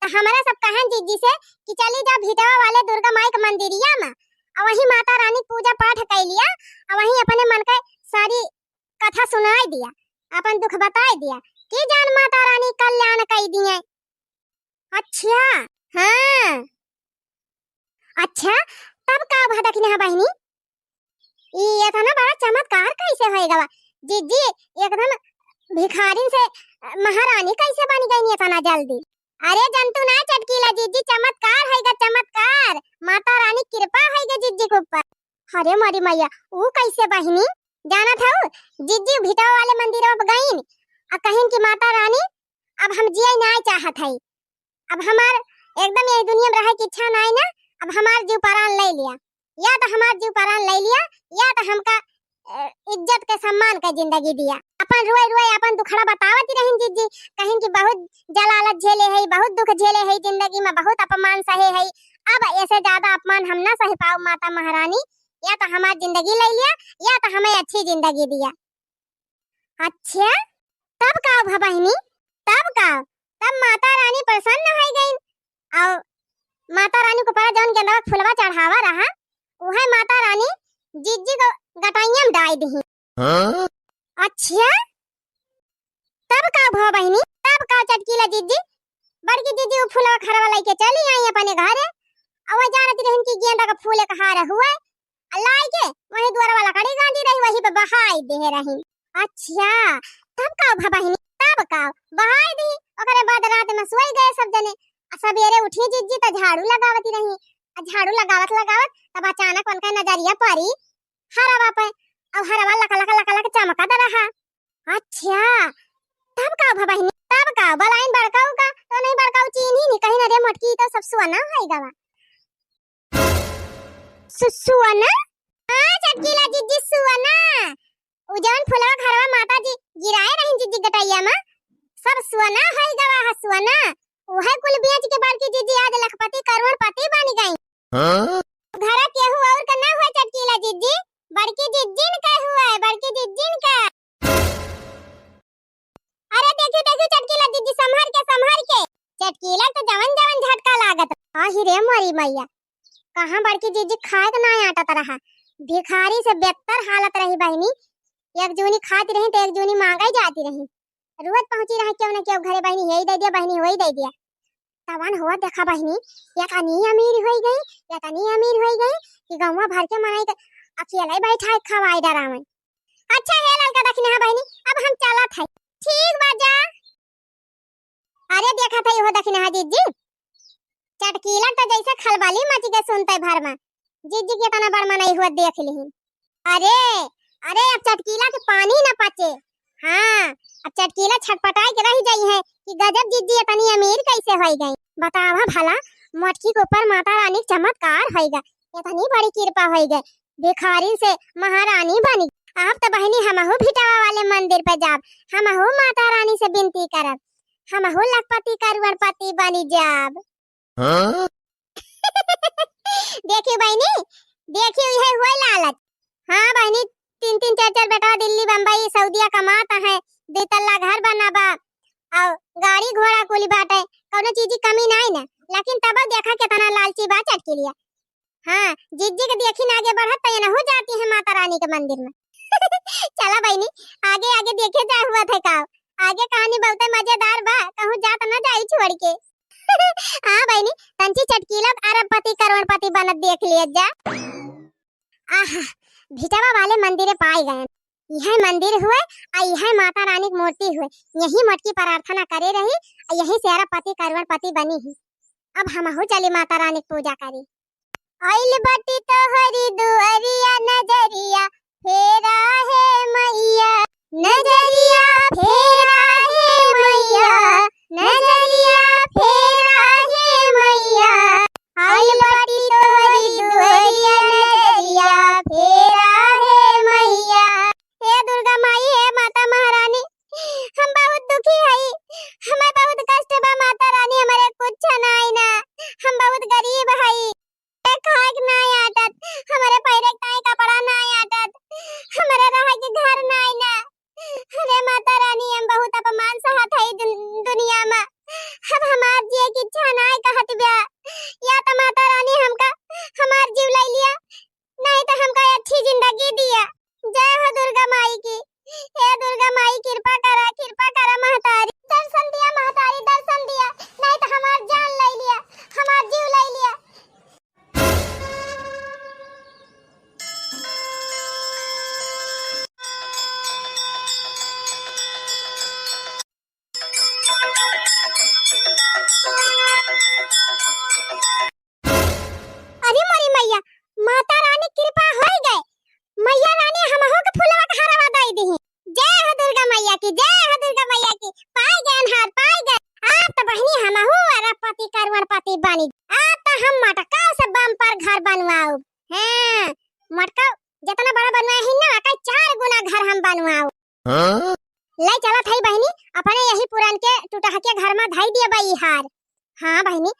तो हमारा सब कहन जिज्जी से कि चली जा भिटवा वाले दुर्गा माई के मंदिरिया में, और वहीं माता रानी के पूजा पाठ कर लिया, और वहीं अपने मन के सारी कथा सुनाए दिया, अपन दुख बताए दिया कि जान माता रानी कल्याण कर दिए। अच्छा, हाँ, अच्छा, तब का भा दखिनहा बहिनी? ई इतना बड़ा चमत्कार कैसे होए गवा? जिज्जी एकदम भिखारिन से महारानी कैसे बन गई इतना जल्दी? अरे जंतु ना चटकीला जिज्जी, चमत्कार होएगा, चमत्कार, माता रानी कृपा होएगा जिज्जी के ऊपर। अरे मोरी मैया, ऊ कैसे बहिनी? जानत हऊ, जिज्जी भिटवा वाले मंदिर में गईन, आ कहिन कि माता रानी, अब हम जिए नाय चाहत हई, अब हमार एकदम यही दुनिया में रहे की इच्छा नाय ना, अब हमार जीव परान ले लिया, या तो हमार जीव परान ले लिया, या तो हमका, अ, इज्जत के सम्मान के जिंदगी दिया। अपन रोए रोए अपन दुखड़ा बतावत रहिन जिज्जी, कहिन कि बहुत जलालत झेले हई, बहुत दुख झेले हई जिंदगी में, बहुत अपमान सहे हई, अब ऐसे ज्यादा अपमान हम ना सह पाऊ माता महारानी, या तो हमार जिंदगी ले लिया, या तो हमें अच्छी जिंदगी दिया। अच्छा, तब का भा बहिनी, तब का? तब माता रानी प्रसन्न हो गईन और माता रानी के ऊपर जौन गेंदवा के फुलवा चढ़ावा रहा, उहे माता रानी जिज्जी को गटैया में डाल दिही। हाँ? अच्छा, तब का भा बहिनी, तब का चटकीला जिज्जी? बड़की जिज्जी उ फुलवा खरवा लेके चली आई अपने घरे। अब वह जानत रहिन कि गेंदा का फूल एक हार हुए, आ लाई के वही दुआरवा लकड़ी गांधी रही, वही पे बहाई दे रही। अच्छा, तब का भा बहिनी, तब का बहाई दी? ओकरे बाद रात में सोई गए सब जने। आ सबेरे उठी जिज्जी त झाड़ू लगावत रही, आ झाड़ू लगावत लगावत तब अचानक उनका नजरिया पड़ी हरवा पे, और हरवा लक लक लक लक चमकत रहा। अच्छा, तब का भा बहिनी, तब का? बलाइन बड़काऊ का, तो नहीं बड़काऊ चीनी नहीं, कहीं ना रे मोटकी, तो सब सोना है गवा। सु-, सोना? हाँ, चटकीला जिज्जी, सोना। उ जौन फुलवा घरवा माता जी गिराए रही जिज्जी गटैया में, सब सोना है गवा है, सोना। उहे कुल बेच के बड़की जिज्जी आज लखपति करोड़पति बन गई। हाँ? घरा केहू और का ना हुआ चटकीला जिज्जी, बड़की जिज्जिन का हुआ है, बड़की जिज्जिन का। अरे देखी, देखी चटकीला जिज्जी, संभर के, संभर के। चटकीला तो जवन जवन झटका लागत। आही रे मोरी मैया, कहाँ बड़की जिज्जी खाए के ना आटत रहा, भिखारी से बेहतर हालत रही बहिनी। एक जूनी खाती रही तो एक जूनी मांगा ही जाती रही। रोज पहुंची रहा केहू ना केहू घरे, बहिनी यही दे दिया, बहिनी वही दे दिया। तवन हुआ देखा बहिनी, इतनी अमीर होई गई, इतनी अमीर होई गई कि गौवा भर के मनई के अकेले बैठा खवाई डरावन। अच्छा हे ललका दखिनहा बहिनी, अब हम चलत है। ठीक बा जा। अरे देखत है इहो दखिनहा जिज्जी, चटकीला तो जैसे खलबली मच गए सुनते भर में। जिज्जी के इतना बड़ मनई हुआ देख लिही। अरे, अरे अब चटकीला के पानी न पचे। हाँ, अब चटकीला छटपटाए के रह जाई है कि गजब जिज्जी इतनी अमीर कैसे होई गई। बतावा भला, मोटकी के ऊपर माता रानी के चमत्कार होई गए, इतनी बड़ी कृपा होई गए, भिखारी से महारानी बनी। आप तो बहिनी हमहू भिटावा वाले मंदिर पे जाब, हमहू माता रानी से विनती करब, हमहू लखपति करोड़पति बनी जाब। हाँ? देखियो बहिनी, देखियो यह हुए लालच। हाँ बहिनी, तीन तीन चार चार बेटवा दिल्ली, बम्बई, सऊदिया कमात है, दुई तल्ला घर बना बा, और गाड़ी घोड़ा कुल बाटे, कौनो चीज की कमी नाई ना। लेकिन तब देखा कितना लालची बा चटकिलिया। हाँ, जिज्जी के देखी ना आगे बढ़त, तो ये ना हो जाती है माता रानी के मंदिर में। चला बहिनी, आगे आगे देखे जाए हुआ थे का। आगे कहानी बहुते मजेदार बा, कहूँ जात न जाई छोड़ के। हाँ बहिनी, तंची चटकीला अरबपति करोड़पति बनत देख लिया जा। आहा, भिटवा वाले मंदिरे पाए गए। यह मंदिर हुए, आ यह माता रानी की मूर्ति हुए। यही मोटकी प्रार्थना करे रही, आ यही से अरबपति करोड़पति बनी ही। अब हमहू चली माता रानी की पूजा करी। आइल बाटी तोहरी दुआरिया, नजरिया फेरा हे मैया, नजरिया फेरा हे मैया, नजरिया फेरा हे मैया। आइल बाटी तोहरी दुआरिया, नजरिया फेरा हे मैया। हे दुर्गा माई, हे माता महारानी, हम बहुत दुखी हई, हमें बहुत कष्ट बा माता रानी, हमारे कुछ नाई ना, हम बहुत गरीब हई। खाए के नाई आटत, हमारे पहिरे के ताई कपड़ा नाई आटत, हमारे रहे के घर नाई ना। अरे माता रानी, हम बहुत अपमान सहत हई दुन-, दुनिया में। अब हमार जिए की इच्छा नाई कहत ब्या। या तो माता रानी हमका हमार जीव ले लिया, नहीं तो हमका अच्छी जिंदगी दिया। जय हो दुर्गा माई की। हे दुर्गा माई, कृपा करा, कृपा करा महतारी। दर्शन दिया महतारी, दर्शन दिया, नहीं तो हमार जान ले लिया, हमार जीव ले लिया। अरे मोरी मैया, माता रानी कृपा होई गए। मैया रानी हमहू के फुलवा के हरवा दई दिही। जय हो दुर्गा मैया की, जय हो दुर्गा मैया की। पाई गए हार, पाई गए। आप तो बहिनी हमहू अरबपति करोड़पति बनी। आप तो हम मटका से बम्पर घर बनवाऊ। हाँ, मटका जितना बड़ा बनवाए ही ना, ओकर चार गुना घर हम बनवाऊ। हाँ? ले चलत हई बहिनी, अपने यही पुरान के टुटह के घर में धई दिए बई हार। हाँ बहिनी,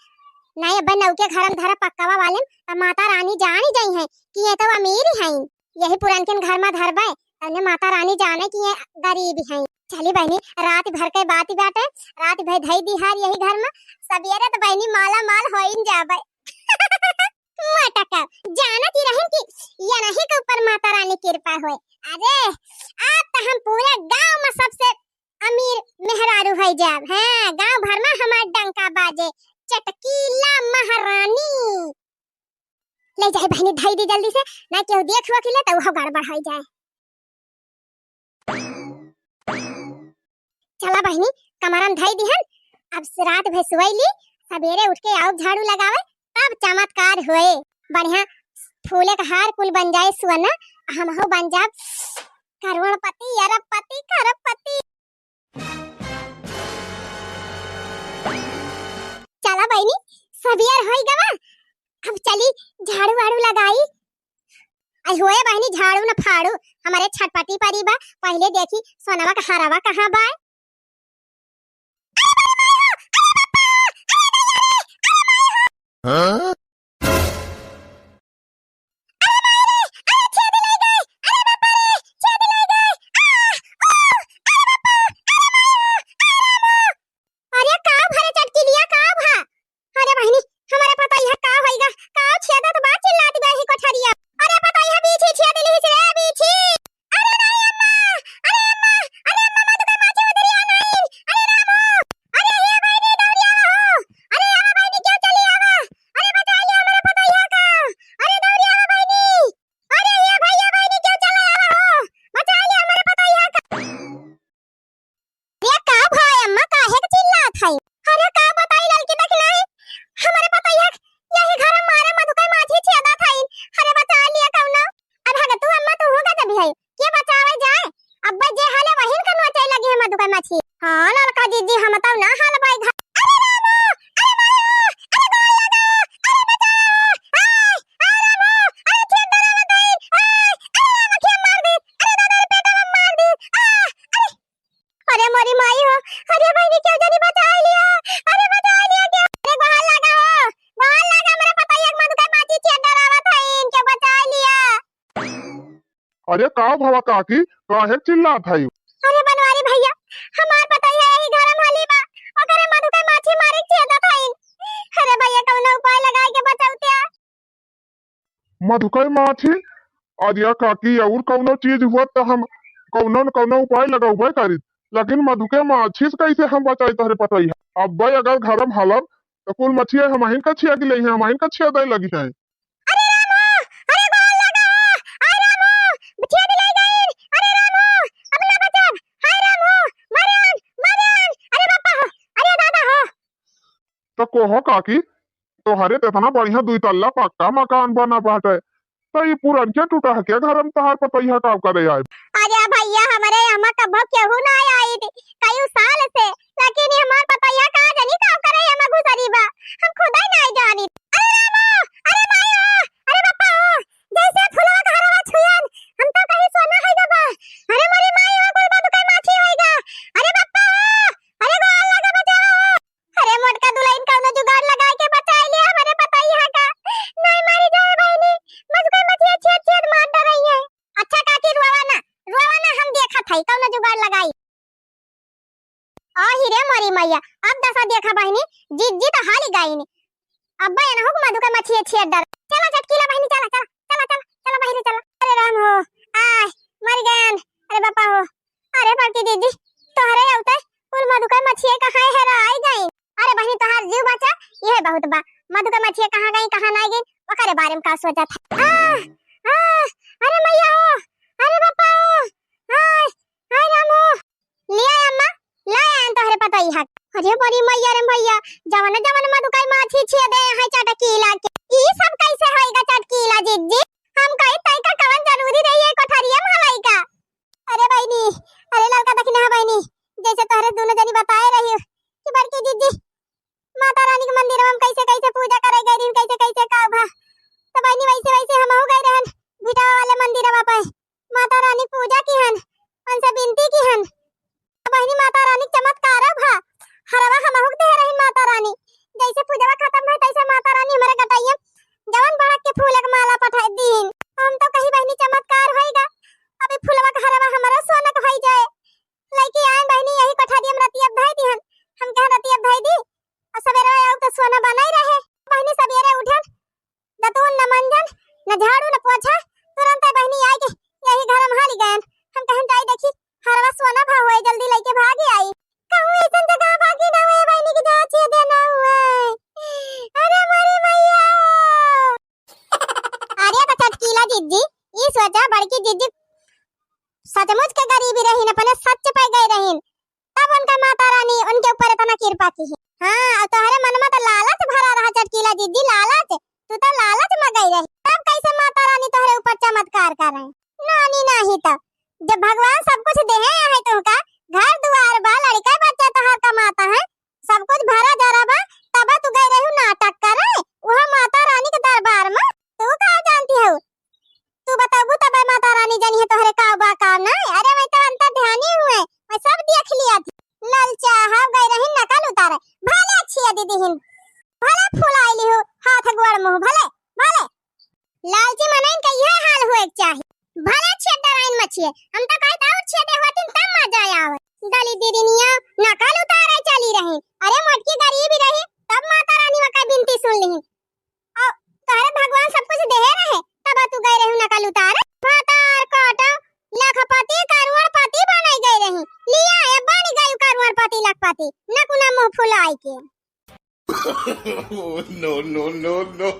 नहीं अब नौके घर में धरा पक्कावा वाले में, त माता रानी जानी जाई हैं कि ये तो अमीर ही हैं। यही पुरान के घर में धरबे, तने माता रानी जाने कि ये गरीब हैं। चली बहिनी, रात भर के बात बाटे, रात भर धई दी हार यही घर में, सवेरे तो बहिनी माला माल होइन जाबे। मटका, जानत ही रहन कि ये नहीं के ऊपर माता रानी कृपा होए। अरे, आज तो हम पूरे गांव में सबसे अमीर मेहरारू है जाब। हाँ, गांव भर में हमार डंका बाजे, चटकीला महारानी। ले जाए बहिनी, धई दी जल्दी से, ना केहू देख हुआ कि ले तो वो गड़बड़ हो जाए। चला बहिनी, कमरा में धई दिहन, अब से रात भर सोई ली, सवेरे उठ के आउब झाड़ू लगावे, तब चमत्कार होए। बढ़िया फूले का हार कुल बन जाए सोना, हमहू बन जाब करोड़पति, अरबपति, खरबपति। चला बहिनी, सबियर होई गवा, अब चली झाड़ू वाड़ू लगाई। आई होए बहिनी, झाड़ू न फाड़ू, हमारे छटपटी परी बा। पहिले देखी सोनवा का हरवा कहाँ बा। अरे बाप रे, अरे बाप रे, अरे बाप रे, अरे बाप रे। हाँ? अरे माई रे, अरे छेद लग गए, अरे बापा रे, छेद लग गए, आ, ओ, अरे बापा, अरे माई, अरे रामा। अरे का भरे चटकिलिया, का भा? अरे बहिनी, हमारे पतोहिया का होइगा, का छेदत बा चिल्लात बा ही कोठरिया। अरे पतोहिया बीछी छेद लिहिस रे बीछी। अरे नहीं अम्मा, अरे अम्मा, अरे अम्मा मत कर माची उधरिया नहीं। अरे रामू, अरे ये बहिनी दौड़िया हो। अरे आवा बहिनी क्या चली आवा। अरे बचा लिया हमारे पतोहिया का। अरे दौड़िया हो बहिनी। अरे ये भैया बहिनी क्या चला आवा हो। बचा लिया हमारे पतोहिया का। ये का भाई अम्मा काहे के चिल्लात है? अरे का बताई ललकी देखी नहीं। हमारे पतोहिया यही घर में मारे मधुकर माछी छेदा था। अरे बचा लिया कौनो। अब हग तू अम्मा तू हो गजब है। के बचावे जाए? अब्बे जे हाले वहिन का नोचे लगी है मधुकर माछी। हाँ ललका जीजी हम तो ना हाल बाई घर। अरे रामो, अरे मायो, अरे गोर लगा, अरे बचाओ, आय, अरे रामो, अरे खेत डरा बताई, आय, अरे रामो खेत मार दे, अरे दादा रे पेटा में मार दे, आ, अरे अरे मोरी माई हो, अरे बहिनी क्यों जनी बचा लिया, अरे बचा लिया क्या? अरे बाहर लगा हो, बाहर लगा, मेरे पतोहिया के मधुकर माछी छेद डरावत है, इनके बचा लिया। अरे का भवा काकी, काहे चिल्लात हई? अरे बनवारी भैया, हमार पतोहिया यही घर में हली बा, ओकरे मधुके माछी मारे के छेदत हईन। अरे भैया, कौनो उपाय लगाए के बचाउत्या। मधुके माछी? अरे काकी, और कौनो चीज हुआ त हम कौनो न कौनो उपाय लगौबे करित, लेकिन मधुके माछी से कैसे हम बचाई तोहरे पतोहिया? अब्बे अगर घर में हलब त कुल मछिया हमहिन का छेद लेइहैं, हमहिन का छेदे लगिहैं। अरे रामू, अरे गोड़ लगा हो, अरे रामू, छेद ले गईन, अरे रामू, अब ना बचब, हाय रामू, मारे आन, मारे आन, अरे बापा हो, अरे दादा हो। तो कोहो काकी, तोहरे त इतना बढ़िया दुई तल्ला पक्का मकान बना बाटे, तो ई पुरनके टूटहके घर में तोहार पतोहिया का करे आए? अरे भैया, हमरे यहाँ कभो केहू ना आइत, कई साल से, लेकिन ई हमार पतोहिया का जानी का करे एमा घुसरी बा, हम खुदे नाई जानी। अरे रामो, अरे माई हो, अरे बापा हो, जैसे फुलवा का हरवा छुअन, हम तो कहीं सोना है गा बा। अरे मोरी माई हो, कुल मधुके माछी होइगा। अरे बापा हो, अरे गोड़ लगा बचाओ। अरे मोटका दुलहिन, कौनो जुगाड़ लगाए के बचाई ले हमरे पतोहिया का। नाई मारी जाए बहिनी, मधुके मछिया छेद छेद मार डरई है। अच्छा काकी, रोवा ना, रोवा ना, हम देखत हई कौनो जुगाड़ लगाई। आही रे मोरी मैया, अब दसा देखा बहिनी, जिज्जी त हाली गईन। अब्बे एनहु के मधुके मछिया छेद डर। चला चटकीला बहिनी, चला, चला, चला, चला, चला बहिनी, चला। अरे राम हो, आय, मर गयन। अरे बापा हो, अरे बड़की जिज्जी, तोहरे अउते कुल मधुके मछिया कहाँ हेराई गईन? अरे बहिनी, तोहार जीव बचा, इहे बहुत बा। मधुके मछिया कहाँ गईं, कहाँ नाई गईं, ओकरे बारे में का सोचत है? आ, आ, अरे मैया हो, अरे बापा हो, हाय, हाय राम हो। लिया अम्मा, लाए आन तोहरे पतोहिया। अरे बड़ी मैया रे मैया, जवन जवन मधुके माछी छेदे हैं चटकीला के। ई सब कैसे होइगा चटकीला जिज्जी? हम कही तई का कवन जरूरी रही है कोठरिया में हलाई का? अरे बहिनी, अरे ललका दखिना बहिनी, जैसे तोहरे दोनों जनी बताए रही कि बड़की जिज्जी माता रानी के मंदिर में हम कैसे कैसे पूजा करे गए रही, कैसे कैसे का भा, तो बहिनी वैसे वैसे हमहू गए रहन भिटावा वाले मंदिर पे, माता रानी के पूजा किहन, उनसे विनती किहन। तो बहिनी माता रानी के चमत्कार भा, हरवा हमहू के दे रही माता रानी। जैसे पूजवा खत्म भई तैसे माता रानी हमारे गटैया जवन भड़क के फूल के माला पठाई दीन। हम तो कही बहिनी चमत्कार होइगा, अभी फूलवा के हरवा हमारा सोना के होई जाए। लइके आए बहिनी, यही कोठरिया में रतिया धई दिहन। हम कहे रतिया धई दी, और सवेरे आउब तो सोना बनाई रहे। बहिनी सवेरे उठन, दतून न मंजन, न झाड़ू न पोछा, तुरंत बहिनी आई के यही घर में हाली गयन। हम कहन जाई देखी, हरवा सोना भा होए, जल्दी लइके भागी आई। कहूँ ऐसन जगह भागी ना हुए बहिनी की जहाँ छेदे ना हुए। अरे मोरी मैया। अरे तो चटकीला जिज्जी, ई सोचा बड़की जिज्जी सचमुच के गरीबी रहीन, अपने सच पे गए रहीन, तब उनका माता रानी उनके ऊपर इतना कृपा की है। हाँ, और तोहरे मन में तो लालच भरा रहा चटकीला जिज्जी, लालच। तू तो लालच में गई रही, तब कैसे माता रानी तोहरे ऊपर चमत्कार कर रहे? नानी नहीं तो, जब भगवान सब कुछ देहे है तुमका, घर दुआर बा, लड़का बच्चा तोहार कमाता है, सब कुछ भरा जरा बा, तब तू गई रहू नाटक करे, वह माता रानी के दरबार में। तू का जानती हो? तू बताबू तब माता रानी जानी है तोहरे का बा का ना। अरे मैं तो अंतर ध्यानी हुए, मैं सब देख लिया थी। ललचा हम गई रही नकल उतारे, भले अच्छी है दीदी हिन, भले फुलाई ली हो हाथ गोड़ मुंह, भले, भले। लालची मनइन के इहे हाल होए के चाही। भले छेद डराइन मछिए, हम तो कहत और छेदे होतिन तब मजा आवे। दली दीदिनिया नकल उतारे चली रही। अरे मोटकी गरीब रही, तब माता रानी वका बिनती सुन लिही। और तोहरे भगवान सब कुछ देहे रहे, तब तू गए रहू नकल उतारे। भातार काटो, लखपति करोड़पति बने गए रही। लिया, ए बन गए करोड़पति लखपति, नकुना मुंह फुलाई के। Oh, no, no, no, no.